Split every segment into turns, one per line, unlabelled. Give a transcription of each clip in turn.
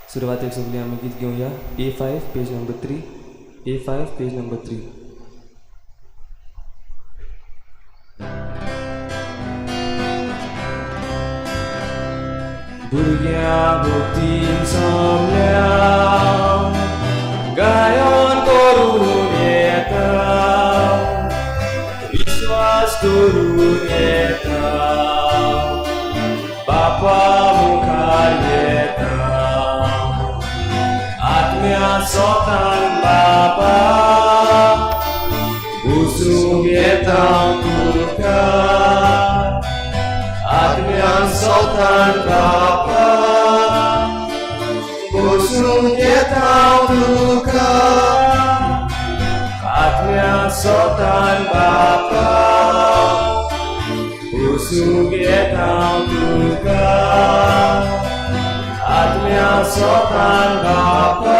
सुरवातेक सगळीं आमी गीत घेवया. A5 page number 3, A5 page number 3. भुरग्यां भोवतीन सोमल्या गायन करून येता, विश्वास करून येता, बापा मुखार येता, आत्म्या सोतान बापा बसूंक येता तुका, आत्म्या सोतान बापा बसूंक येता तुका, आत्म्या सोतान बापा बसूंक येता तुका, आत्म्या सोतान बापा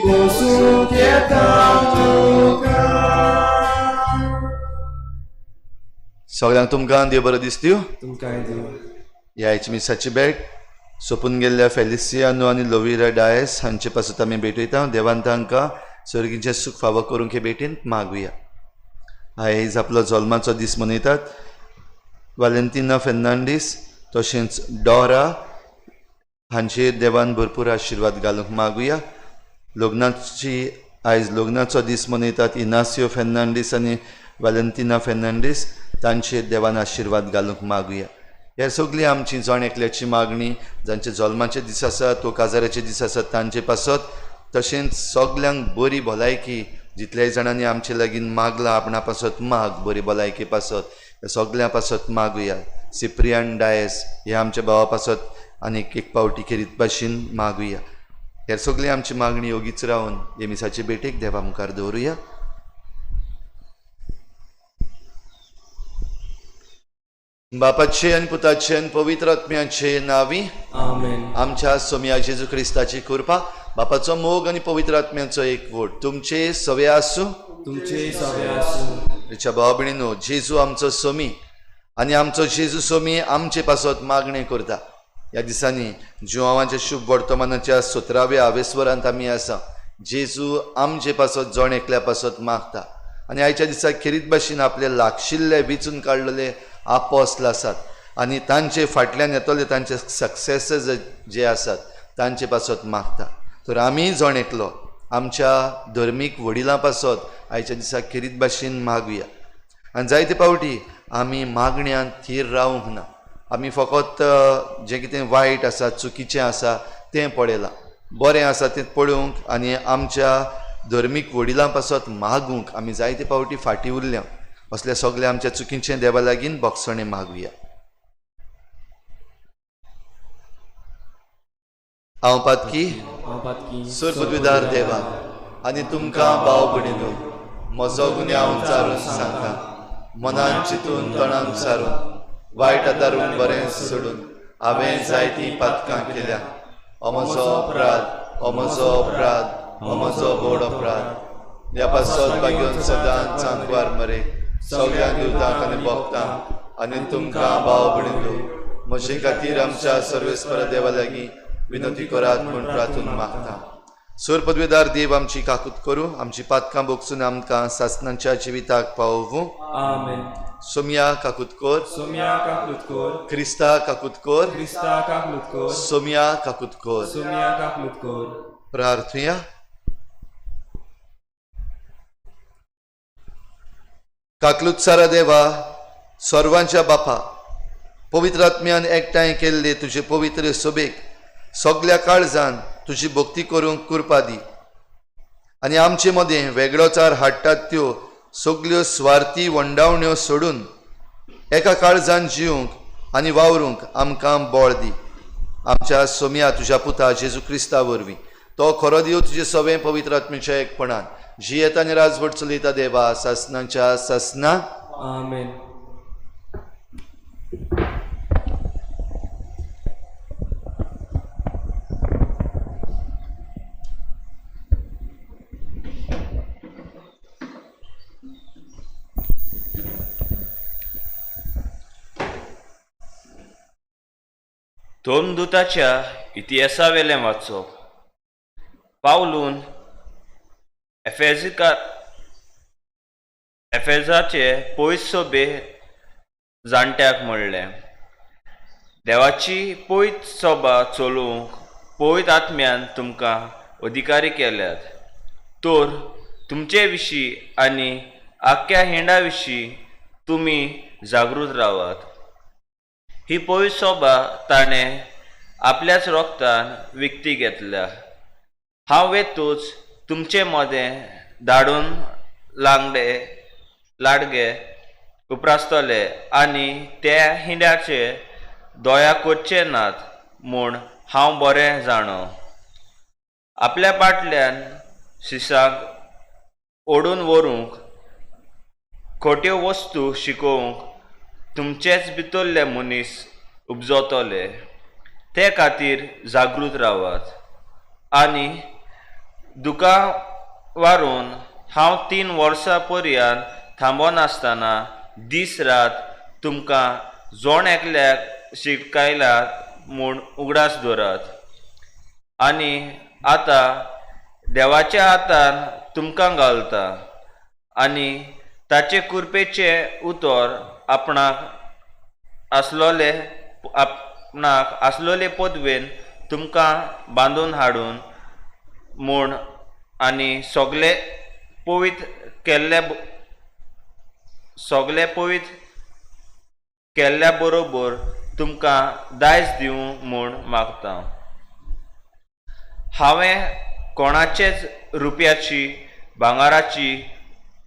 बसूंक येता तुका.
सगळ्यांक तुमकां देव बरो दिसत्यो.
तुमकांय देव.
ह्या आयची मिसाची भेट सोंपून गेल्ल्या फेलिसियानो आनी लोविरा डायस हांचे पासत आमी भेटयता. देवान तांकां सर्गीचें सूख फावो करूंक हे भेटीन मागुया. आयज आपलो जल्माचो दीस मनयतात वालेंतिना फेर्नांडीस तशेंच डोरा हांचेर देवान भरपूर आशिर्वाद घालूंक मागुया. लग्नाची आयज लग्नाचो दीस मनयतात इनासियो फेर्नांडीस आनी वालेंतिना फेर्नांडीस तांचेर देवान आशिर्वाद घालूंक मागुया. हे सगळी आमची जण एकल्याची मागणी, जांचे जल्माचे दीस आसात वो काजाराचे दीस आसात तांचे पासत, तशेंच सगल्यांक बरी भलायकी जितल्याय जाणांनी आमचे लागीं मागला आपणा पासत माग बरी भलायकी पासत, ह्या सगल्यां पासत मागुया. सिप्रियान डायस हे आमच्या भावा पासत आनीक एक पावटी खेरीत भाशेन मागुया. हे सगळी आमची मागणी योगीच रावन हे मिसाचे भेटेक देवा मुखार दवरुया. बापाचे आनी पुताचे आनी पवित्र आत्म्याचे नांवी
आमेन.
आमच्या सोमया जेजू क्रिस्ताची कृपा, बापाचो मोग आनी पवित्र आत्म्याचो एकवट तुमचे सवे आसूं.
तुमचे सवे आसूं.
म्हज्या भाव भयणीनो, जेजू आमचो सोमी आनी आमचो जेजू सोमी आमचे पासत मागणें करता. ह्या दिसांनी जुवांवाच्या शुभ वर्तमानाच्या 17व्या आवेस्वरांत आमी आसा. जेजू आमचे पासत जण एकल्या पासत मागता आनी आयच्या दिसा खेरीत भाशेन आपले लागशिल्ले वेंचून काडलेले आपोस्ल आसात आनी तांचे फाटल्यान येतले तांचे सक्सेसस जे आसात तांचे पासत मागता. तर आमी जण एकलो आमच्या धर्मीक वडिलां पासत आयच्या दिसा खेरीत भाशेन मागुया. आनी जायते पावटी आमी मागण्यांत थीर रावंक ना, आमी फकत जें कितें वायट आसा चुकीचें आसा तें पळयलां, बरें आसा तें पळोवंक आनी आमच्या धर्मीक वडिलां पासत मागूंक आमी जायते पावटी फाटीं उरल्या. असल्या सगल्या आमच्या चुकीचें देवा लागीं भोगसणें मागुया. हांव पातकी सरपदवीदार देवा आनी तुमकां भाव भयणीनो म्हजो गुन्यांव चारून सांगता, मनान चिंतून तणान सारून वायट आदारून बरें सोडून हांवें जायतीं पातकां केल्या. हो म्हजो अपराध, हो म्हजो अपराध, हो म्हजो व्हड अपराध. ह्या पासत भाग्योन सदांच सांकवार मरे सगळ्या दिवतांक आनी भोगतांक आनी तुमकां भाव भयणीनो म्हजे खातीर आमच्या सर्वेस्पर देवा लागीं विनंती करात म्हूण प्रार्थून मागता. सोर पदवेदार देव आमची काकूत करूं, आमची पातकां बोगसून आमकां सासनांच्या जिविताक पावोवूं.
आमेन.
सोमया काकूत कर,
सोमया काकूत कर,
क्रिस्ता काकूत कर,
क्रिस्ता काकूत कर,
सोमया काकूत कर,
सोमया काकूत कर.
प्रार्थुया. काकलूत सारा देवा, सर्वांच्या बापा, पवित्र आत्म्यान एकठांय केल्ले तुजे पवित्र सोबेक सगल्या काळजान तुजी भक्ती करूंक कृपा दी आनी आमचे मदें वेगळोचार हाडटात त्यो सगल्यो स्वार्थी वंडावण्यो सोडून एका काळजान जिवंक आनी वावरूंक आमकां बळ दी. आमच्या सोमया तुज्या पुता जेजू क्रिस्ता वरवीं, तो खरो देव तुजे सवें पवित्र आत्म्याच्या एकपणान जियेता आनी राजवट चलयता देवा सासनाच्या सासना.
आमेन.
धर्मदुताच्या इतिहासावेलें वाचप. पावलून एफेजाचे पयस सोबे जाणट्याक म्हणलें, देवाची पयत सोबा चलोवंक पवित्र आत्म्यान तुमकां अधिकारी केल्यात, तर तुमचे विशीं आनी आख्ख्या हिंडा विशीं तुमी जागृत रावात. ही पवित्र सोबा ताणें आपल्याच रोगतान विकती घेतल्या. हांव वेतूच तुमचे मदें धाडून लांगडे लाडगे उप्रासतले आनी त्या हिंड्याचे दया करचे नात म्हूण हांव बरें जाणो. आपल्या फाटल्यान शिसांक ओडून व्हरूंक खोट्यो वस्तू शिकोवंक तुमचेच भितरले मनीस उपजतले. ते खातीर जागृत रावात आनी दुकां वारून हांव 3 वर्सां पर्यंत थांबनासतना दीस रात तुमकां जोण एकल्याक शिकयलात म्हूण उगडास दवरात. आनी आतां देवाच्या हातान तुमकां घालता आनी ताचे कृपेचें उतर आपणाक आसलोले पदवेन तुमकां बांदून हाडून म्हूण आनी सगळे पवित्र केल्ल्या बरोबर तुमकां दायज दिवं म्हूण मागता. हांवें कोणाचेच रुपयाची, भांगराची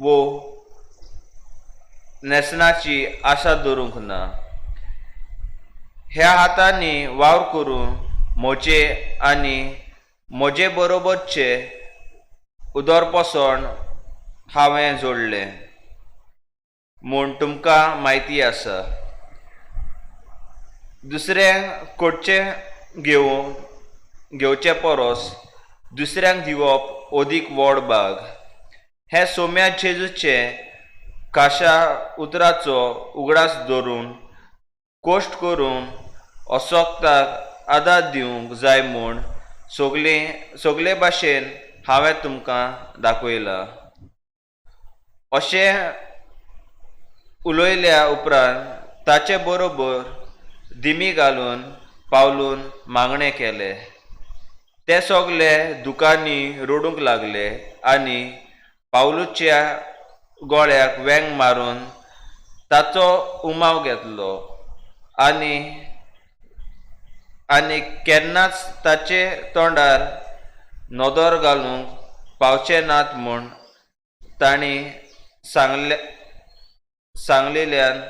वो न्हेसणाची आशा दवरूंक ना. ह्या हातांनी वावर करून म्हजे आनी म्हजे बरोबरचे उदरपोसण हांवें जोडलें म्हूण तुमकां म्हायती आसा. दुसऱ्यांक कडचें घेवचे परस दुसऱ्यांक दिवप अदीक व्हड भाग. हें सोम्या जेजूचें खाशा उतराचो उगडास दवरून कश्ट करून असक्ताक आदार दिवंक जाय म्हूण सगळे भाशेन हांवें तुमकां दाखयलां. अशें उलयल्या उपरांत ताचे बरोबर दिमी घालून पावलून मागणें केलें. ते सगळे दुकांनी रडूंक लागले आनी पावलूच्या गोळ्याक वेंग मारून ताचो उमाव घेतलो आनी आनी केन्नाच ताचे तोंडार नदर घालूंक पावचे नात म्हूण तांणी सांगलेल्यान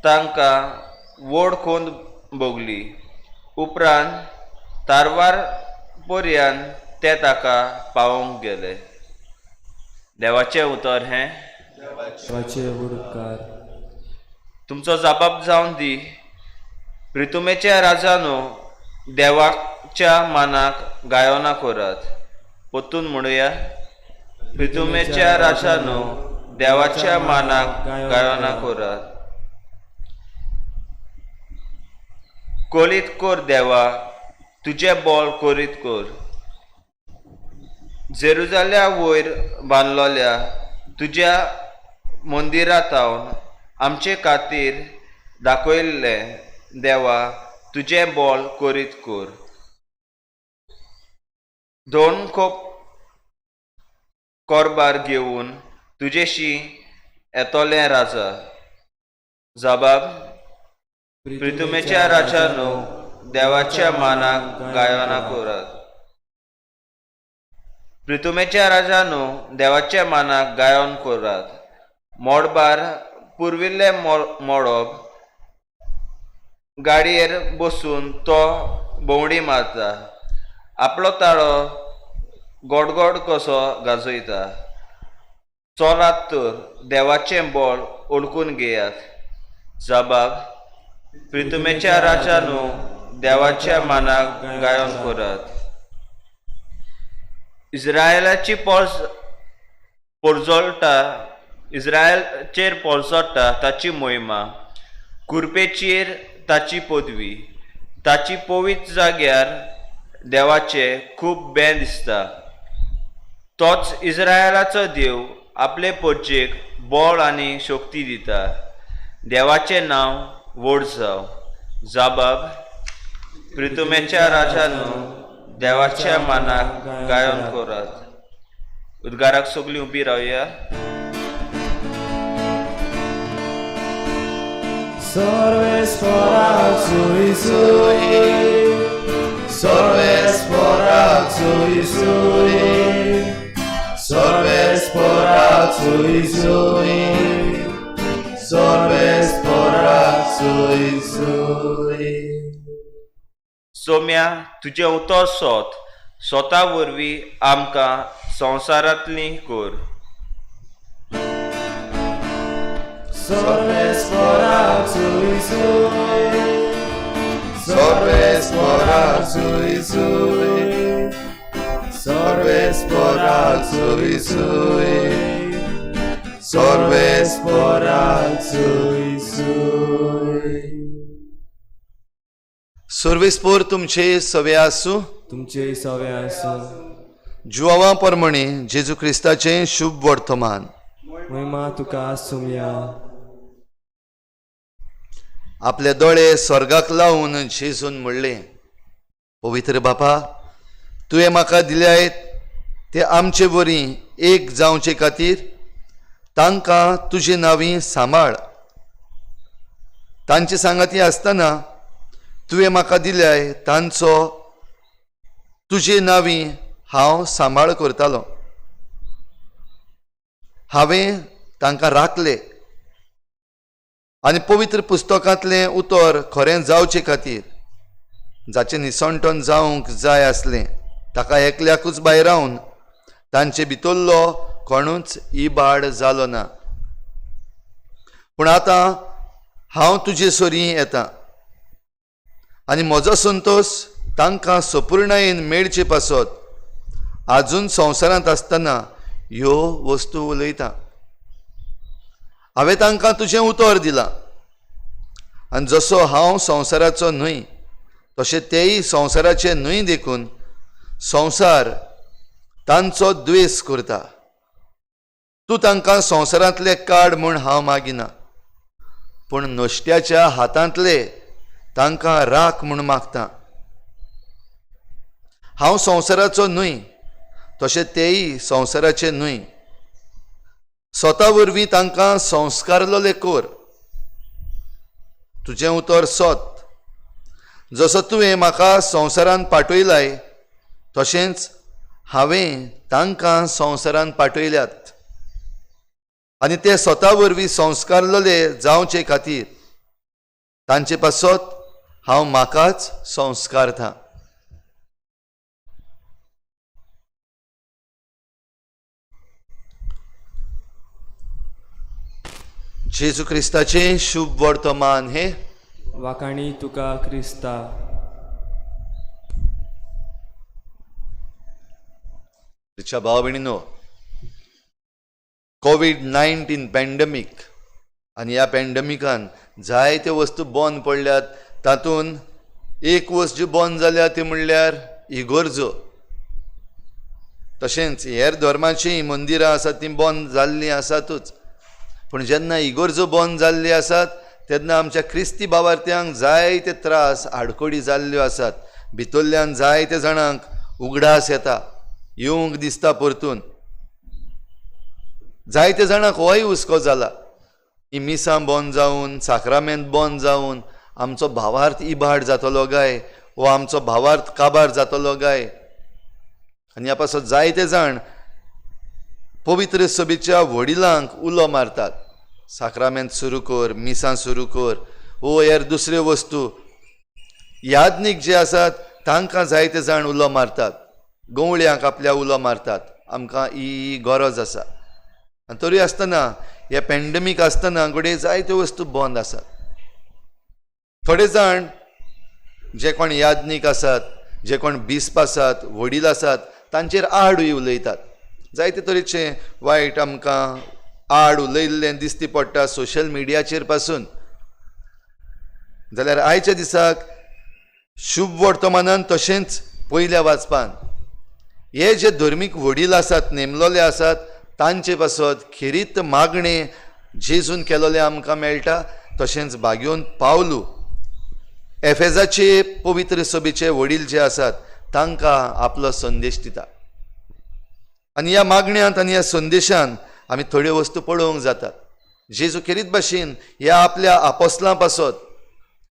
तांकां व्हड खोंद भोगली. उपरांत तारवार पर्यंत ते ताका पावोवंक गेले. देवाचें उतर हें.
देवाचे व्हड उपकार.
तुमचो जबाब जावन दी. प्रितुमेच्या राजानो, देवाच्या मानाक गायना करात. परतून म्हणुया, प्रितुमेच्या राजानो, देवाच्या मानाक गायना करात. कोलीत कर देवा, तुजें बोल कोरीत कर. जेरुजाल्या वयर बांदलोल्या तुज्या मंदिरांतावन आमचे खातीर दाखयल्लें देवा, तुजें बोल कोरीत कर. 2 खोप कोरबार घेवन तुजेशी येतोलें राजा. जबाब, प्रितुमेच्या राजानो, देवाच्या मानाक गायना करात. प्रितुमेच्या राजानो, देवाच्या मानाक गायन करात. मोडबार पुर्विल्लें मोडप गाडयेर बसून तो भोंवडी मारता, आपलो ताळो गोडगोड कसो गाजयता. चलात तर देवाचें बळ ओळखून घेयात. जबाब, प्रितुमेच्या राजानो, देवाच्या मानाक गायन करात. इस्रायलाची पोरजोळटा, इस्रायलचेर पोरजोळटा ताची मोहिमा, कुरपेचेर ताची पदवी. ताची पवित्र जाग्यार देवाचें खूब बें दिसता. तोच इस्रायलाचो देव आपले पोरजेक बळ आनी शक्ती दिता. देवाचें नांव व्हड जावं. जाबाब प्रितुमेच्या राजानू देवाच्या मानाक गायन करात. उद्गाराक सगळीं उबी रावया.
सर्वेस्पराक सुई सुई, सर्वेस्पराक सुई सुई, सर्वेस्पराक सुई सुई, सर्वेस्पराक सुई सुई.
सोम्या तुजें उतर सोत सोता वरवीं आमकां संवसारांतली कर.
सर्वेस्पराक सुई सुई,
सर्वेस्पराक सुई सुई, सर्वेस्पराक सुई सुई, सर्वेस्पराक सुई सुई. सर्वेस्पोर तुमचे सवे आसूं.
तुमचे सवे आसूं.
जुवावा परमणे जेजू क्रिस्ताचें शुभ वर्तमान.
महिमा तुका सुमया.
आपले दोळे स्वर्गाक लावन जेजून म्हणलें, पवित्र बापा, तुवें म्हाका दिल्याय ते आमचे वरी एक जावचे खातीर तांकां तुजे नांवी सांबाळ. तांचे सांगाती आसतना तुवें म्हाका दिल्याय तांचो तुजे नांवी हांव सांबाळ करतालो. हांवें तांकां राखले आनी पवित्र पुस्तकांतलें उतर खरें जावचे खातीर जाचें निसणटन जावंक जाय आसलें ताका एकल्याकूच भायरावन तांचे भितरलो कोणूच इबाड जालो ना. पूण आतां हांव तुजे सरीं येता आनी म्हजो संतोश तांकां सपुर्णायेन मेळचे पासत आजून संवसारांत आसतना ह्यो वस्तू उलयता. हांवें तांकां तुजें उतर दिलां आनी जसो हांव संवसाराचो न्हय तशें तेय संवसाराचे न्हय देखून संवसार तांचो द्वेस करता. तूं तांकां संवसारांतले काड म्हूण हांव मागिना, पूण नश्ट्याच्या हातांतले तांकां राख म्हूण मागता. हांव संवसाराचो न्हय तशें तेय संवसाराचे न्हय. स्वता वरवीं तांकां संस्कारलोले कर. तुजें उतर सत. जसो तुवें म्हाका संवसारान पाठयलाय तशेंच हांवें तांकां संवसारान पाठयल्यात आनी ते स्वता वरवीं संस्कारलोले जावचे खातीर तांचे पासत हांव म्हाकाच संस्कारता. जेजू क्रिस्ताचें शुभ वर्तमान हे
वाखाणी तुका क्रिस्ता.
तिच्या भाव भयणीनो, कोवीड-19 पॅन्डेमीक आनी ह्या पॅन्डेमिकान जायत्यो वस्तू बंद पडल्यात. तातूंत एक वस्त जी बंद जाल्या ती म्हणल्यार इगोर्जो. तशेंच हेर धर्माचीं मंदिरां आसात तीं बंद जाल्लीं आसातूच. पूण जेन्ना इगोर्जो बंद जाल्ली आसात तेन्ना आमच्या क्रिस्ती भावार्थ्यांक जायते त्रास आडखळी जाल्ल्यो आसात. भितरल्यान जायते जाणांक उगडास येता, येवंक दिसता परतून. जायते जाणांक होय हुस्को जाला, ही मिसां बंद जावन साक्रामेंत बंद जावन आमचो भावार्थ इबाड जातलो काय वो आमचो भावार्थ काबार जातलो काय. आनी ह्या पासत जायते जाण पवित्र सभेच्या वडिलांक उलो मारतात, साक्रामेंत सुरू कर, मिसां सुरू कर, वो हेर दुसऱ्यो वस्तू. याज्ञीक जे आसात तांकां जायते जाण उलो मारतात, गवळ्यांक आपल्या उलो मारतात, आमकां ही गरज आसा. आनी तरी आसतना हे पॅन्डेमीक आसतना घडये जायत्यो वस्तू बंद आसात. थोडे जाण जे कोण याज्ञीक आसात, जे कोण बिस्प आसात, वडील आसात तांचेर आडूय उलयतात. जायते तरेचे वायट आमकां आड उलयल्लें दिसती पडटा सोशल मिडियाचेर पासून. जाल्यार आयच्या दिसाक शुभ वर्तमानान तशेंच पयल्या वाचपान हे जे धर्मीक वडील आसात, नेमलोले आसात, तांचे पासत खेरीत मागणें जेजून केलोलें आमकां मेळटा. तशेंच भाग्योन पावलू एफेजाचे पवित्र सभेचे वडील जे आसात तांकां आपलो संदेश दिता. आनी ह्या मागण्यांत आनी ह्या संदेशान आमी थोड्यो वस्तू पळोवंक जातात. जेजू खेरीत भाशेन ह्या आपल्या आपोसलां पासत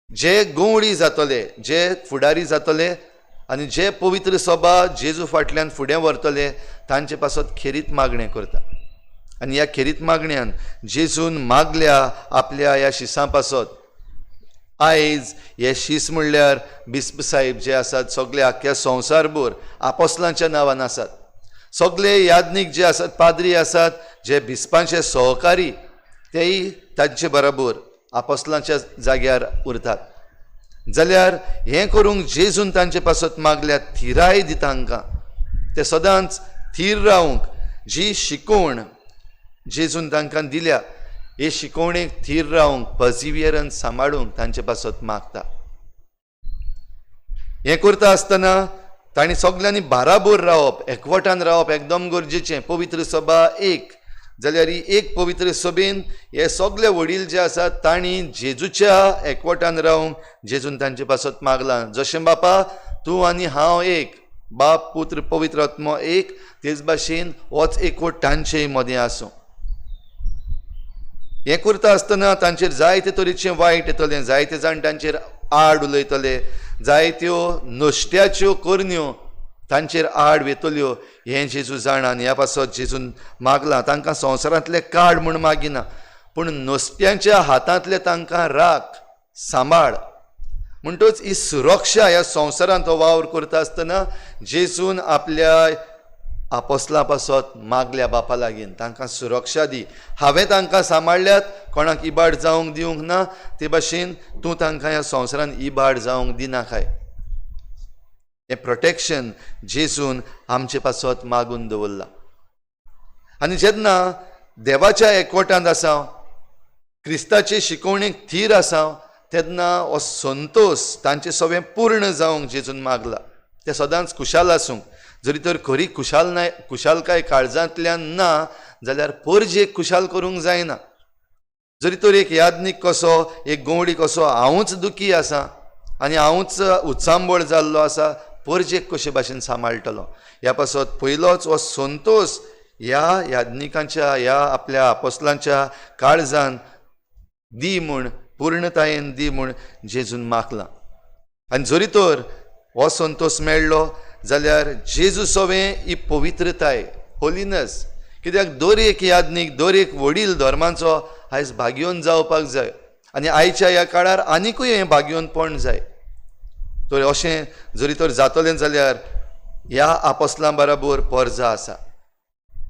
जे गंवडी जातले, जे फुडारी जातले आनी जे पवित्र सभा जेजू फाटल्यान फुडें व्हरतले तांचे पासत खेरीत मागणें करता. आनी ह्या खेरीत मागण्यान जेजून मागल्या आपल्या ह्या शिसां पासत. आयज हे शीस म्हणल्यार बिस्प साहेब जे आसात सगळे आख्ख्या संवसारभर आपोसलांच्या नांवान आसात. सगळे याज्ञीक जे आसात, पाद्री आसात, जे बिस्पांचे सहकारी तेय तांचे बरोबर आपोसलांच्या जाग्यार उरतात. जाल्यार हें करूंक जेजून तांचे पासत मागल्या थिराय दिता तांकां, ते सदांच थीर रावंक जी शिकवण जेजून तांकां दिल्या हे शिकवणेक थीर रावंक, पर्सिवियरन्स सांबाळूंक तांचे पासत मागता. हें करता आसतना तांणी सगल्यांनी बाराबोर रावप, एकवटान रावप एकदम गरजेचें. पवित्र सभा एक जाल्यार ही एक पवित्र सभेन हे सगळे वडील जे आसात तांणी जेजूच्या एकवटान रावंक जेजून तांचे पासत मागलां. जशें बापा तूं आनी हांव एक, बाप पुत्र पवित्र आत्मो एक, तेच भाशेन होच एकवट तांचे मदें आसूं. हें करता आसतना तांचेर जायते तरेचें वायट येतलें, जायते जाण तांचेर आड उलयतले, जायत्यो नश्ट्याच्यो करण्यो तांचेर आड वेतल्यो हें जेजू जाणा. आनी ह्या पासत जेजून मागलां तांकां संवसारांतलें काड म्हूण मागिना, पूण नश्ट्यांच्या हातांतलें तांकां राख, सांबाळ. म्हणटच ही सुरक्षा ह्या संवसारांत हो वावर करता आसतना जेजून आपल्या आपोसलां पासत मागल्या बापा लागीं, तांकां सुरक्षा दी. हांवें तांकां सांबाळ्ळ्यात, कोणाक इबाड जावंक दिवंक ना, ते भाशेन तूं तांकां ह्या संवसारांत इबाड जावंक दिनाकाय. हें प्रोटेक्शन जेजून आमचे पासत मागून दवरलां. आनी जेन्ना देवाच्या एकवटांत आसा, क्रिस्ताचे शिकवणेक थीर आसा, तेन्ना हो संतोश तांचे सगळें पूर्ण जावंक जेजून मागला. ते सदांच खुशाल आसूंक, जरी तर खरी खुशाल नाय, खुशालकाय काळजांतल्यान ना जाल्यार परजेक खुशाल करूंक जायना. जरी तर एक याज्ञीक कसो, एक गंवडी कसो हांवूच दुखी आसा आनी हांवूच उत्सांबळ जाल्लो आसा, परजेक कशे भाशेन सांबाळटलो. ह्या पासत पयलोच हो संतोश ह्या याज्ञिकांच्या, ह्या आपल्या आपोसलांच्या काळजान दी म्हूण, पूर्णतायेन दी म्हूण जेजून मागलां. आनी जरी तर हो संतोश मेळ्ळो जाल्यार जेजू सवें ही पवित्रताय, होलीनस, कित्याक दर एक याज्ञीक, दर एक वडील धर्मांचो आयज भाग्योन जावपाक जाय आनी आयच्या ह्या काळार आनिकूय हें भाग्योनपण जाय. तर अशें जरी तर जातलें जाल्यार ह्या आपोसलां बराबर परजा आसा,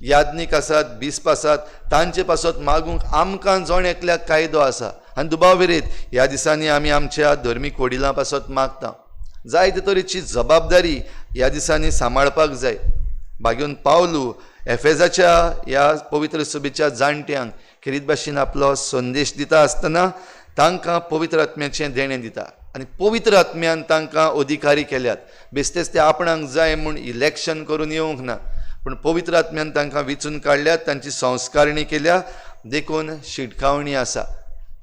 याज्ञीक आसात, बिस्प आसात, तांचे पासत मागूंक आमकां जण एकल्याक कायदो आसा. आनी दुबाव विरेत ह्या दिसांनी आमी आमच्या धर्मीक वडिलां पासत मागता. जायते तरेची जबाबदारी ह्या दिसांनी सांबाळपाक जाय. भाग्योन पावलू एफेजाच्या ह्या पवित्र सभेच्या जाणट्यांक खेरीत भाशेन आपलो संदेश दिता आसतना तांकां पवित्र आत्म्याचें देणें दिता आनी पवित्र आत्म्यान तांकां अधिकारी केल्यात. बेस्तेच ते आपणाक जाय म्हूण इलेक्शन करून येवंक ना, पूण पवित्र आत्म्यान तांकां विचून काडल्यात, तांची संस्कारणी केल्या. देखून शिटकावणी आसा,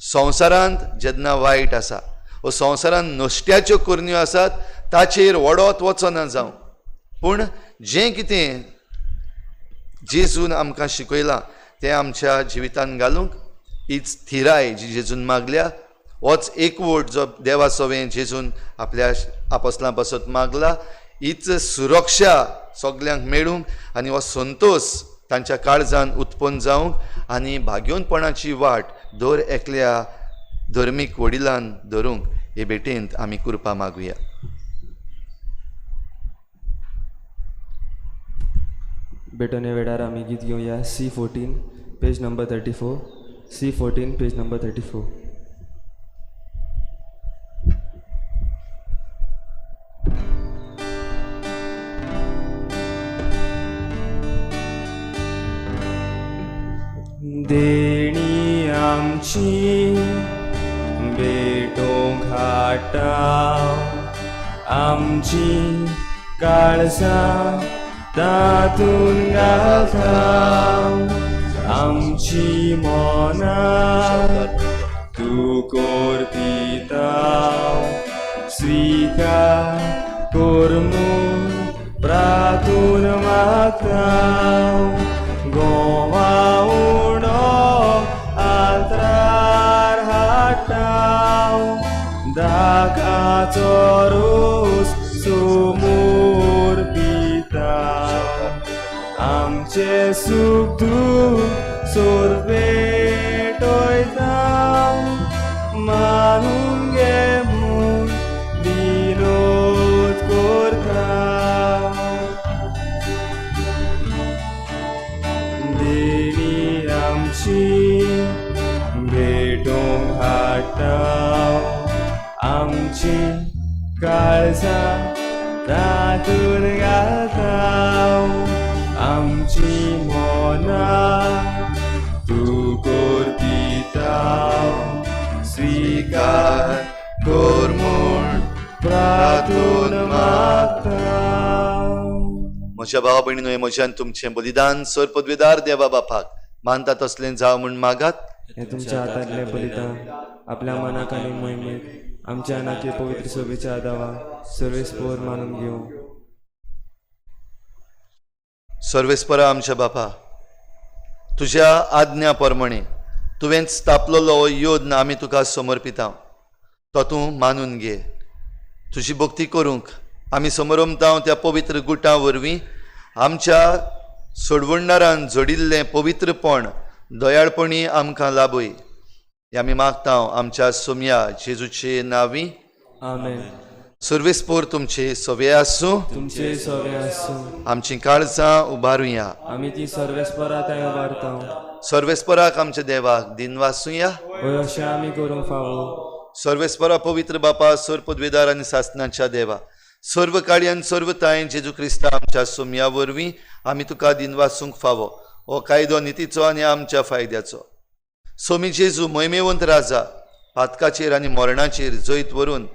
संवसारांत जेन्ना वायट आसा वो संवसारांत नश्ट्याच्यो करण्यो आसात ताचेर वडत वचना जावं, पूण जें कितें जेजून आमकां शिकयलां तें आमच्या जिवितांत घालूंक हीच थिराय जी जेजून मागल्या, होच एकवट जो देवा सवें जेजून आपल्या आपोसलां पासत मागला, हीच सुरक्षा सगल्यांक मेळूंक आनी हो संतोश तांच्या काळजान उत्पन्न जावंक आनी भाग्योनपणाची वाट दर एकल्या धर्मीक वडिलान धरूंक हे भेटेंत आमी कृपा मागुया.
भेटवणे वेळार आमी गीत घेवया C14 page number 34, C14 page number 34. देणी आमची भेटोंक हाडटा आमची काळजां तातूंत घालता आमची मनां तूं कोरपिता स्विकार कर म्हूण प्रार्थून मागता गोवा उणो आल्त्रार हाडटा दाकाचो रोस सोमोर पिता आमचें सूख दूख सोरपेटयता मानून घे म्हूण विनोद करता देणी आमची भेटोवंक हाडटा आमची काळजां तातूंत घालता आमची मनां तूं कोरपिता स्विकार
कर म्हूण
प्रार्थून मागता.
म्हज्या भावा भयणीनो, हें म्हज्यान तुमचें बलिदान सर पदवेदार देवा बापाक मानता तसलें जावं म्हूण मागात.
हें तुमच्या हातांतलें बलिदान आपल्या मनाक आनी मोहिमेक आमच्या नाके पवित्र सोबेच्या आदावा सर्वेस्पोर मानून घेवं.
सर्वेस्परा आमच्या बापा, तुज्या आज्ञा प्रमाणे तुवें स्थापलेलो हो योद्न आमी तुका समर्पिता, तो तूं मानून घे. तुजी भक्ती करूंक आमी समरमता त्या पवित्र गुटां वरवीं आमच्या सोडवणदारान जोडिल्लें पवित्रपण दयाळपणी आमकां लाभय. हें आमी मागता आमच्या सोमया जेजूचे नांवी.
आमेन.
सर्वेस्पोर तुमचे सवे आसूं.
तुमचे सवे आसूं.
आमची काळजां उबारुया.
आमी ती सर्वेस्परा थंय उबारता.
सर्वेस्पराक आमच्या देवाक दिनवासुया.
हय, अशें आमी करूंक फावो.
सर्वेस्परा पवित्र बापा, सर्व पदवेदार आनी सासनाच्या देवा, सर्व काळयान सर्व तायन जेजू क्रिस्ता आमच्या सोमया वरवीं आमी तुका दिनवासूंक फावो. हो कायदो नितीचो आनी आमच्या फायद्याचो. सोमी जेजू मोहिमेवंत राजा, पातकाचेर आनी मरणाचेर जैत व्हरून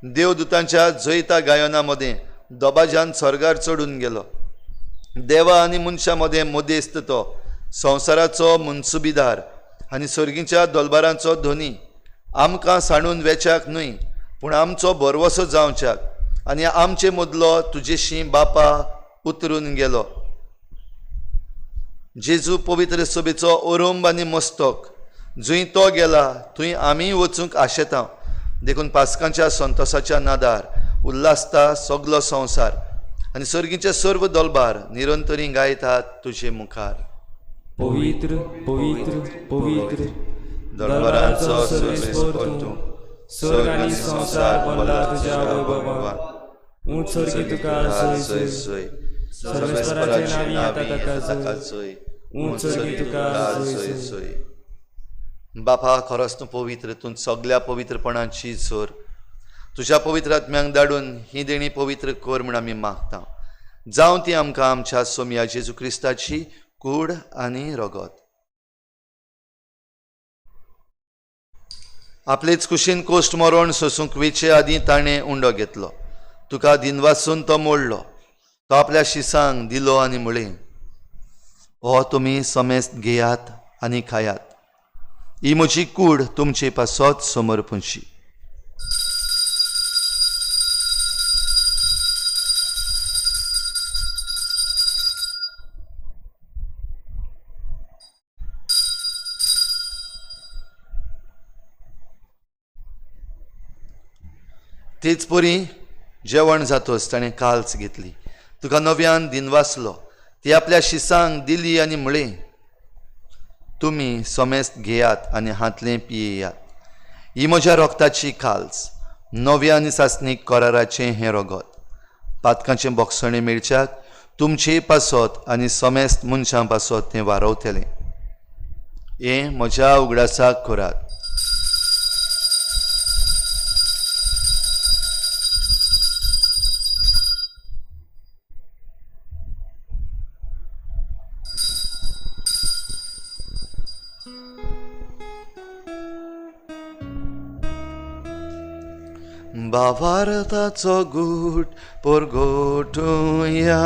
देवदूतांच्या जैता गायना मदें दबाज्यान स्वर्गार चडून गेलो. देवा आनी मनशां मदें मदेस्त तो, संवसाराचो मनसुबीदार आनी सर्गीच्या दलबारांचो धनी, आमकां सांडून वेच्याक न्हय पूण आमचो भरवसो जावच्याक आनी आमचे मदलो तुजेशी बापा उतरून गेलो. जेजू पवित्र सभेचो ओरंब आनी मस्तक, जंय तो गेला थंय आमी वचूंक आशेता. देखून पास्कांच्या संतोसाच्या नादार उल्हासता सगलो संवसार आनी सर्गीचे सर्व दलबार निरंतरी गायतात तुजे मुखार.
पवित्र पवित्र पवित्र
दलबारांचो सर्वेस्पर तूं,
स्वर्ग आनी संवसार भरला तुज्या वैभवान. उंच स्वर्गी तुका जय जय, सर्वेस्पराचे नांवी येता ताका जय, उंच स्वर्गी तुका जय जय.
बापा, खरोच तूं पवित्र, तूं सगल्या पवित्रपणाची जोर. तुज्या पवित्र आत्म्यांक धाडून ही देणी पवित्र कर म्हूण आमी मागता. जावं ती आमकां आमच्या सोमया जेजू क्रिस्ताची कूड आनी रगत. आपलेच कुशीन कोश्ट मरण सोसूंक वेचे आदीं ताणें उंडो घेतलो. तुका दिनवासून तो मोडलो. तो आपल्या शिसांक दिलो आनी म्हळें, हो तुमी समेस्त घेयात आनी खायात, ही म्हजी कूड तुमचे पासत समर्पणशी. तेच परी जेवण जातच ताणें काल्स घेतली, तुका नव्यान दिनवासलो, ती आपल्या शिसांक दिली आनी म्हळें, तुमी समेस्त घेयात आनी हांतलें पियेयात, ही म्हज्या रोगताची काल्स, नव्या आनी सासणीक कराराचें हें रगत. पातकांचें बोगसणें मेळच्याक तुमचे पासत आनी समेस्त मनशां पासत तें वारवतलें. हें म्हज्या उगडासाक करात. भावार्थाचो गूट परगोटुया.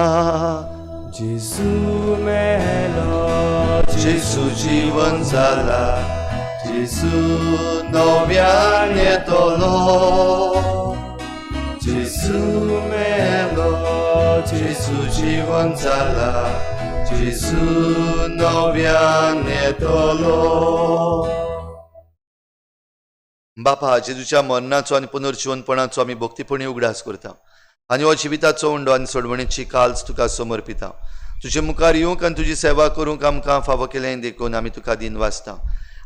जेजू मेलो,
जेजू जीवन जाला, जेजू नव्यान येतलो. जेजू मेलो, जेजू जीवन जाला, जेजू नव्यान येतलो. बापा, जेजूच्या मरणाचो आनी पुनर्जिवनपणाचो आमी भक्तीपणी उगडास करता आनी हो जिविताचो उंडो आनी सोडवणेची काल्स तुका समर्पिता. तुजे मुखार येवंक आनी तुजी सेवा करूंक आमकां फावो केलें देखून आमी तुका दिन वाचता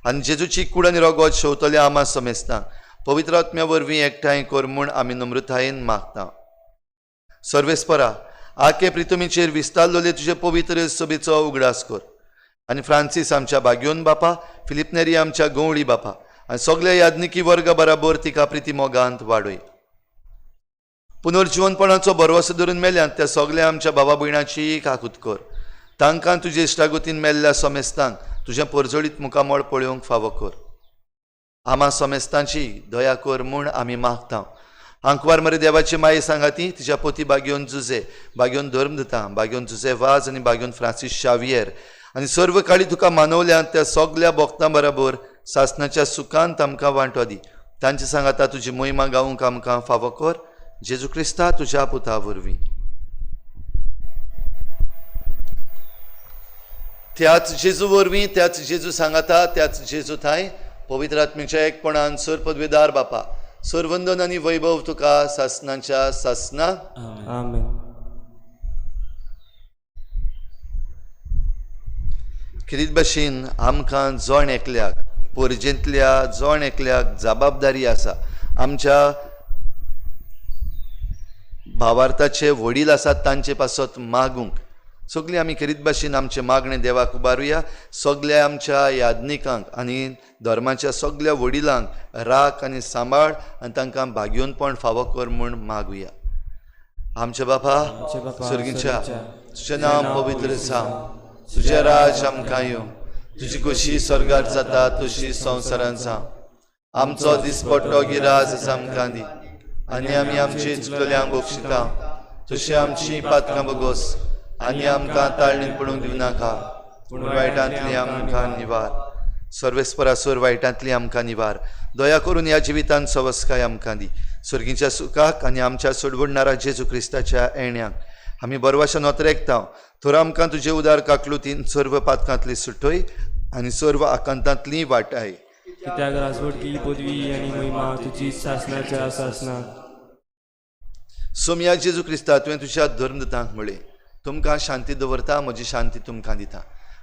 आनी जेजूची कूड आनी रगत शेवतले आमा समेस्ता पवित्र आत्म्या वरवीं एकठांय कर म्हूण आमी नम्रतायेन मागता. सर्वेस्परा, आखे प्रितमीचेर विस्तारलेले तुजे पवित्र सभेचो उगडास कर आनी फ्रांसीस आमच्या बाग्योन बापा, फिलिप नेरी आमच्या गवळी बापा आनी सगल्या याज्ञिकी वर्गा बराबर तिका प्रिती मोगांत वाडय. पुनर्जिवनपणाचो भरवसो धरून मेल्यात त्या सगल्या आमच्या बाबा भयणाची काकूत कर. तांकां तुजे इश्टागतीन मेल्ल्या समेस्तांक तुजें परजळीत मुखामळ पळोवंक फावो कर. आमा समेस्तांची दया कर म्हूण आमी मागता. आंकवार मरे देवाची माये सांगाती तिच्या पोती बागेवन जुजे, बागेवन धर्मदूता, बागेवन जुजे वाज आनी बागेवन फ्रांसीस शावियर आनी सर्व काळी तुका मानवल्यात त्या सगल्या भक्तां बराबर सासनाच्या सुखांत आमकां वांटो दी. तांचे सांगाता तुजी मोहिमा गावंक आमकां फावो कर. जेजू क्रिस्ता तुज्या पुता वरवीं. त्याच जेजू वरवीं, त्याच जेजू सांगाता, त्याच जेजू थांय पवित्र आत्म्याच्या एकपणान सर पदवेदार बापा, सरवंदन आनी वैभव तुका सासनाच्या सासना.
आमेन.
खेरीत भाशेन आमकां जण एकल्याक पोरजेंतल्या जण एकल्याक जबाबदारी आसा. आमच्या भावार्थाचे वडील आसात तांचे पासत मागूंक सगळीं आमी खेरीत भाशेन आमचें मागणें देवाक उबारुया. सगल्या आमच्या याज्ञिकांक आनी धर्माच्या सगल्या वडिलांक राख आनी सांबाळ आनी तांकां भाग्योनपण फावो कर म्हूण मागुया. आमच्या बापा सर्गीच्या, तुजें नांव पवित्र जावं, तुजें राज आमकां येवं, तुजी खोशी स्वर्गार जाता तशी संवसारांत जावं. आमचो दिसपट्टो गिराज आमकां दी आनी आमी आमची चुकल्यांक बक्षिता तशी आमची पातकां बगोस आनी आमकां ताळणीत पडूंक दिवं नाका, पूण वायटांतली आमकां निवार. सर्वेस्परासर वायटांतली आमकां निवार. दया करून ह्या जिवितांत सवस्काय आमकां दी. सर्गीच्या सुखाक आनी आमच्या सोडवणणारा जेजू क्रिस्ताच्या येण्याक आमी बरवाशा नोतरेकता. थोर आमकां तुजे उदार काकलुतीन सर्व पातकांतली सुटय आनी सर्व आकांतांतली वाटाय.
कित्याक राजवटकी पदवी आनी महिमा तुजी सासनाच्या सासना.
सोमया जेजू क्रिस्ता, तुवें तुज्या धर्मदूतांक म्हळें, तुमकां शांती दवरता, म्हजी शांती तुमकां दिता.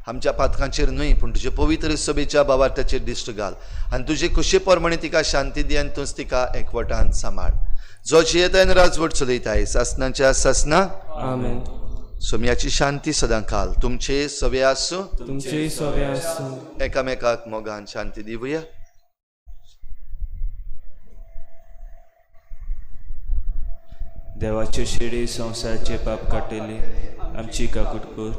आमच्या पातकांचेर न्हय पूण तुजे पवित्र सभेच्या भावार्थाचेर दिश्ट घाल आनी तुजे खुशे प्रमाणे तिका शांती दी आनी तूंच तिका एकवटान सांबाळ. जो जियेताय आनी राजवट चलयताय सासनाच्या सासना.
आमेन.
सोमयाची शांती सदां काल तुमचे सवे आसूं,
तुमचे सवे आसूं.
एकामेकाक मोगान शांती दिवया.
देवाचे शिडी संवसाराचे पाप काडटली आमची काकूट कर.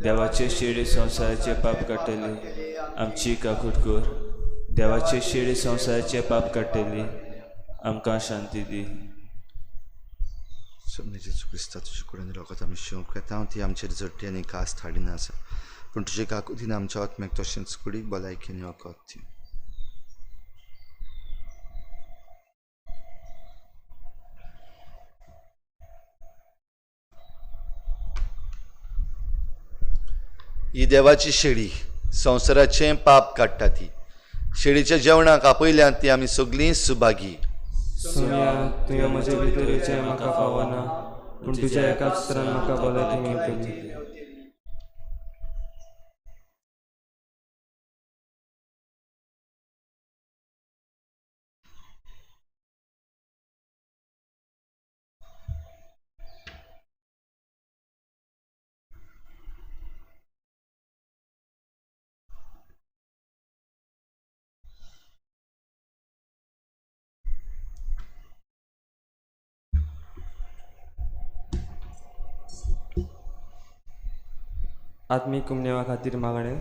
देवाचे शिडी संवसाराचे पाप काडटली आमची काकूट कर. देवाचे शिडी संवसाराचे पाप काडटली आमकां शांती दी.
जेजू क्रिस्ता, तुजे कडेन रगत आमी शिवंक येता ती आमचेर जट्टी आनी कास हाडिना आसा, पूण तुजे काकुतीन आमच्या आत्म्याक तशेंच कुडीक भलायकेन वखद दी. ही देवाची शेळी संवसाराचें पाप काडटा. ती शेळीच्या जेवणाक आपयल्यात ती आमी सगळीं सुभागी.
सोमया, तुवें म्हजे भितर येवचें म्हाका फावना, पूण तुज्या एकाच उतरान म्हाका भलायकी मेळटली. आत्मीक कुमनेवा खातीर मागणें.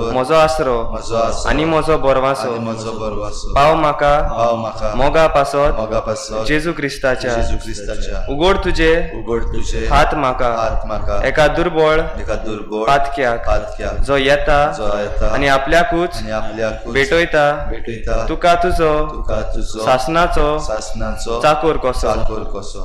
दवर
म्हजो आसरो
म्हजो आसरो
आनी म्हजो बोरवासो
आनी म्हजो बरवासो.
पाव म्हाका
पाव म्हाका
मोगा पासत
मोगा पासत
जेजू क्रिस्ताच्या.
जेजू क्रिस्ताच्या.
उगड तुजे
उगड तुजे
हात म्हाका
हात म्हाका
एका दुर्बळ
एका दुर्बळ
पातक्याक
पातक्याक
जो येता
जो येता
आनी आपल्याकूच
आनी आपल्याकूच
भेटयता
भेटयता
तुका तुजो
तुका तुजो
सासनाचो
सासनाचो
चाकोर कसो.
चाकोर कसो.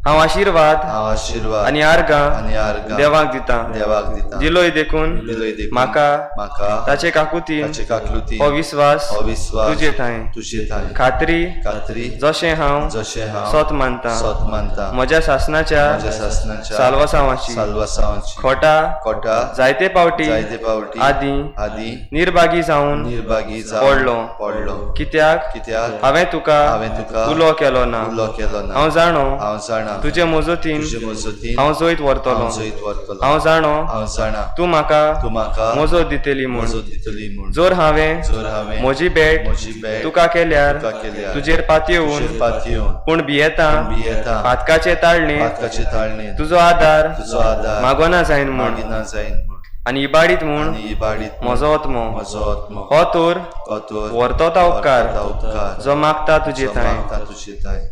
हांव आशिर्वाद
हांव आशिर्वाद
आनी आर्गां देवाक दितां
देवाक दितां.
दिलोय देखून
दिलोय देखून
म्हाका
म्हाका
ताचे काकुतीन
ताचे काकुतीन
हो विस्वास
हो विस्वास
तुजे ठांय
तुजे ठांय
खात्री
खात्री
जशें हांव
जशें हांव
सत मानता
सत मानता
म्हज्या सासनाच्या
म्हज्या सासनाच्या
साल्वासांवाची
साल्वासांवाची
खोटा
खोटा
जायते पावटी
जायते पावटी
आदी
आदी
निर्भागी जावन
निर्भागी जावन
पडलो
पडलो.
कित्याक
कित्याक
हांवें तुका
हांवें तुका
उलो केलो ना.
उलो केलो ना.
हांव जाणो
हांव जाणा
तुजे मजतीन
तुजे मजतीन
हांव जैत व्हरतलो.
हांव जैत व्हरतलो.
हांव जाणो
हांव जाणा
तूं म्हाका
तूं म्हाका
मजत दितली म्हूण.
मजत दितली म्हूण.
जर हांवें
जर हांवें
म्हजी भेट
म्हजी भेट
तुका केल्यार
तुका केल्यार
तुजेर पातयेवन
तुजेर पातयेवन
पूण भियेता
भियेता
पातकाचे ताळणेंत
पातकाचे ताळणेंत
तुजो आदार
तुजो आदार
मागोना जायन म्हूण
मागिना जायन म्हूण
आनी इबाडीत म्हूण
आनी इबाडीत
म्हजो आत्मो
म्हजो आत्मो
हो तर
हो तर
व्हरतो उपकार
व्हरतो उपकार
जो मागता तुजे
जो
ठांय.
मागता तुजे ठांय.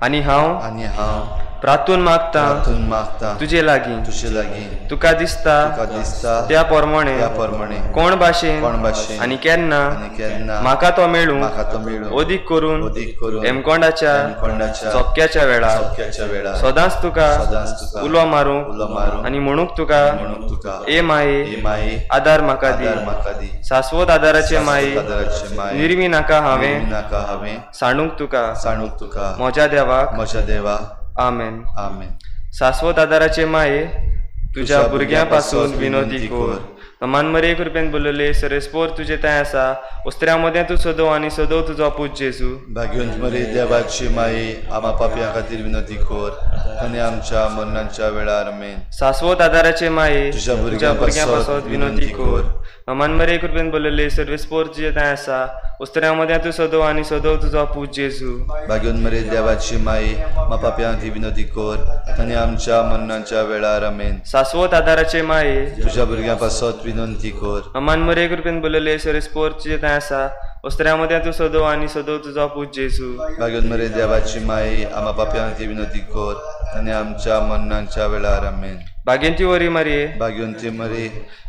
आनी हांव
आनी हांव
प्रार्थून मागता
प्रार्थून मागता
तुजे लागीं
तुजे लागीं
तुका दिसता
तुका दिसता
त्या प्रमाणे
त्या प्रमाणे
कोण भाशेन
कोण भाशेन
आनी केन्ना
आनी केन्ना
म्हाका तो मेळूं
म्हाका तो मेळूं
अदीक करून
अदीक करून
हेमकोंडाच्या
हेमकोंडाच्या
चोपक्याच्या वेळार
चोपक्याच्या वेळार
सदांच तुका
सदांच तुका
उलो मारूंक
उलो मारूंक
आनी म्हणूंक तुका
म्हणूंक तुका
ए माये
ए माये
आदार म्हाका दी.
आदार म्हाका दी.
शाश्वत आदाराचे माये
आदाराचे माये
निर्मी नाका हांवें
निर्मी नाका हांवें
सांडूंक तुका
सांडूंक तुका
म्हज्या देवाक.
म्हज्या देवा.
आमेन.
आमेन.
शाश्वत आदाराचे माये तुज्या भुरग्यां पासून विनोदी कर. मान मरे कृपेन बोलले सरेस्पोर तुजे थंय आसा उस्त्र्या मदें तूं सदो आनी सदो तुजो पूत जेजू.
भाग्यवंत मरे देवाची माये आमा पापयां खातीर विनोदी कर आनी आमच्या मरणाच्या वेळार. आमेन.
शाश्वत आदाराचे माये
तुज्या
तुज्या
भुरग्यां
भुरग्यां पासत विनोदी कर. मान मरे कृपेन बोलले सर्वेस्पोर तुजे थंय आसा उस्त्र्या मदें तूं सदो आनी सदो तुजो पूत जेजू.
भाग्यवंत मरे देवाची माये आमा पापयां खातीर विनोदी कर आनी आमच्या मरणाच्या वेळार. आमेन.
शाश्वत आदाराचे माये
तुज्या भुरग्यां पासत विनंती कर.
मान मरे कृपेन बोलले सर्वेस्पोर तुजे थंय आसा उस्त्र्या मदें तूं सदो आनी सदो तुजो पूत जेजू.
भाग्यवंत मरे देवाची माये आमा पापयां खातीर विनंती कर आनी आमच्या मरणाच्या वेळार. आमेन.
भाग्यंती वरी मरे
भाग्यवंती मरे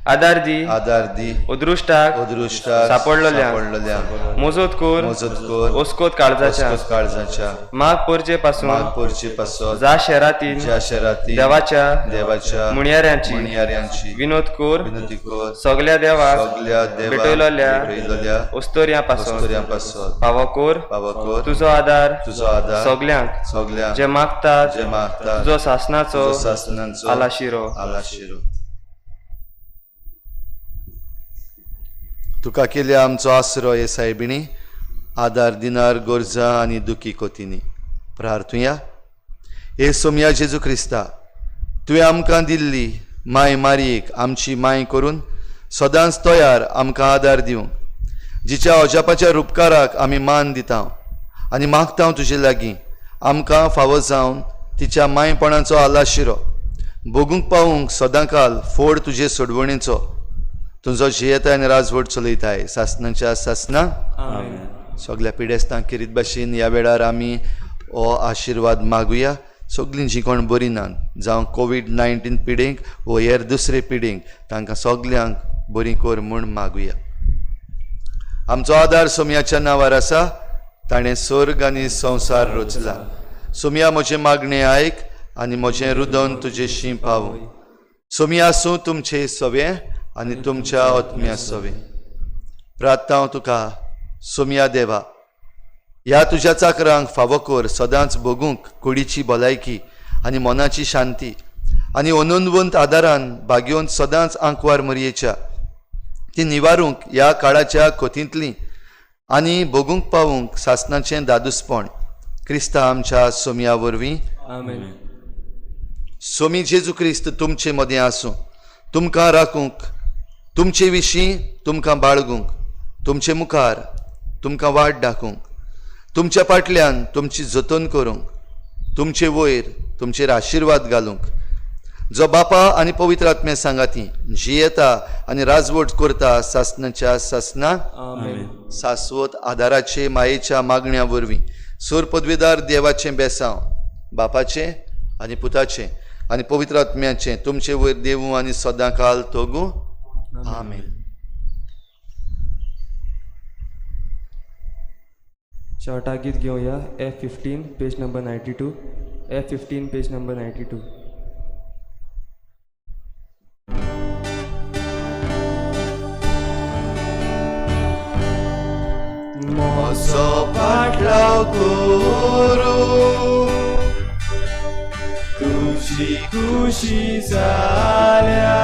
आदार दी
आदार दी
अदृश्टाक
अदृश्टाक
सापडलेल्यांक
सापडलेल्यांक
मजत कर
मजत कर
ओस्कोत काळजाच्या
ओस्कोत काळजाच्या
माग पोरचे पासून
माग पोरचे पासत
ज्या शहरातील
ज्या शहरातील
देवाच्या
देवाच्या
मुणयाऱ्यांची
मुणयाऱ्यांची
विनोद कर
विनंती कर
सगल्या देवाक
सगल्या देवाक
भेटयलोल्या
भेटयलोल्या
ओस्तोर्या पासून
ओस्तोर्या पासत
फावो कर
फावो कर
तुजो आदार
तुजो आदार
सगल्यांक
सगल्यांक
जे मागतात
जे मागतात
तुजो सासनाचो
तुजो सासनाचो
आलाशिरो.
आलाशिरो. तुका केल्या आमचो आसरो हे सायबिणी आदार दिनार गरजा आनी दुखी कोतीनी प्रार्थुया. हे सोमया जेजू क्रिस्ता तुवें आमकां दिल्ली माय मारयेक आमची माय करून सदांच तयार आमकां आदार दिवंक जिच्या अजापाच्या रुपकाराक आमी मान दिता आनी मागता तुजे लागीं आमकां फावो जावन तिच्या मायपणाचो आलाशिरो भोगूंक पावूंक सदांकाल फोड तुजे सोडवणेचो. तुजो जियेताय आनी राजवट चलयताय सासनाच्या सासना. सगल्या पिडेस्तांक किरीत भाशेन ह्या वेळार आमी हो आशिर्वाद मागुया. सगलीं जीं कोण बरीं नात जावं कोवीड-19 पिडेंक वो हेर दुसरे पिडेंक तांकां सगल्यांक बरीं कर म्हूण मागुया. आमचो आदार सोमयाच्या नांवार आसा ताणें स्वर्ग आनी संवसार रचला. सोमया म्हजें मागणें आयक आनी म्हजें रुदन तुजेशी पावूं. सोमया आसूं तुमचें सवें आनी तुमच्या आत्म्या सवें. प्रार्थना तुका सोमया देवा ह्या तुज्या चाकरांक फावो कर सदांच भोगूंक कुडीची भलायकी आनी मनाची शांती आनी अनंतवंत आदारान भाग्योवन सदांच आंकवार मरयेच्या ती निवारूंक ह्या काळाच्या कोतींतली आनी भोगूंक पावूंक सासनाचें दादूसपण क्रिस्ता आमच्या सोमया वरवीं.
आमेन.
सोमी जेजू क्रिस्त तुमचे मदें आसूं तुमकां राखूंक तुमचे विशीं तुमकां बाळगूंक तुमचे मुखार तुमकां वाट दाखोवंक तुमच्या फाटल्यान तुमची जतन करूंक तुमचे वयर तुमचेर आशिर्वाद घालूंक जो बापा आनी पवित्र आत्म्या सांगाती जियेता आनी राजवट करता सासनाच्या सासना. सासवत आदाराचे मायेच्या मागण्या वरवीं सोर पदवेदार देवाचें बेसांव बापाचें आनी पुताचें आनी पवित्र आत्म्याचें तुमचे वयर देवूं आनी सदां काल तोगूं. आमेन.
शेवटा गीत घेवया F15 page number 92. F15 page number 92.
म्हजो पाटलाव करूं
तुजी खुशी जाल्या,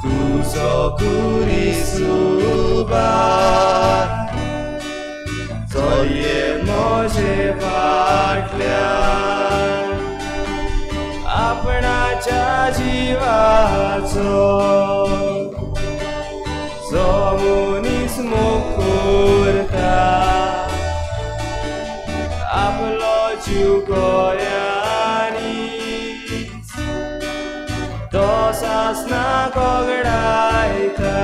तुजो कुरिसुबार चलये
म्हजे फाटल्यान आपणाच्या जिवाचो जो मनीस मोग करता आपलो जीव गोऱ्यांनीच तो सासना कोगडायता.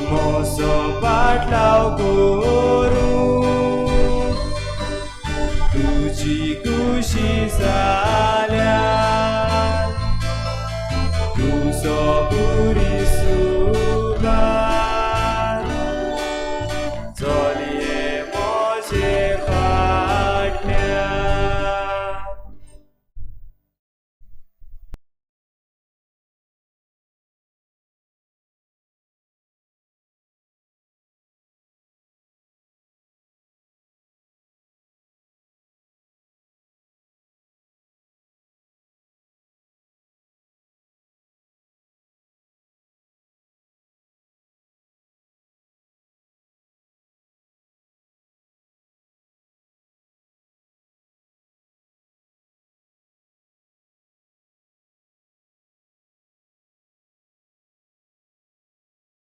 म्हजो पाटलाव करूं तुजी खुशी जाल्या, तुजो पुरी.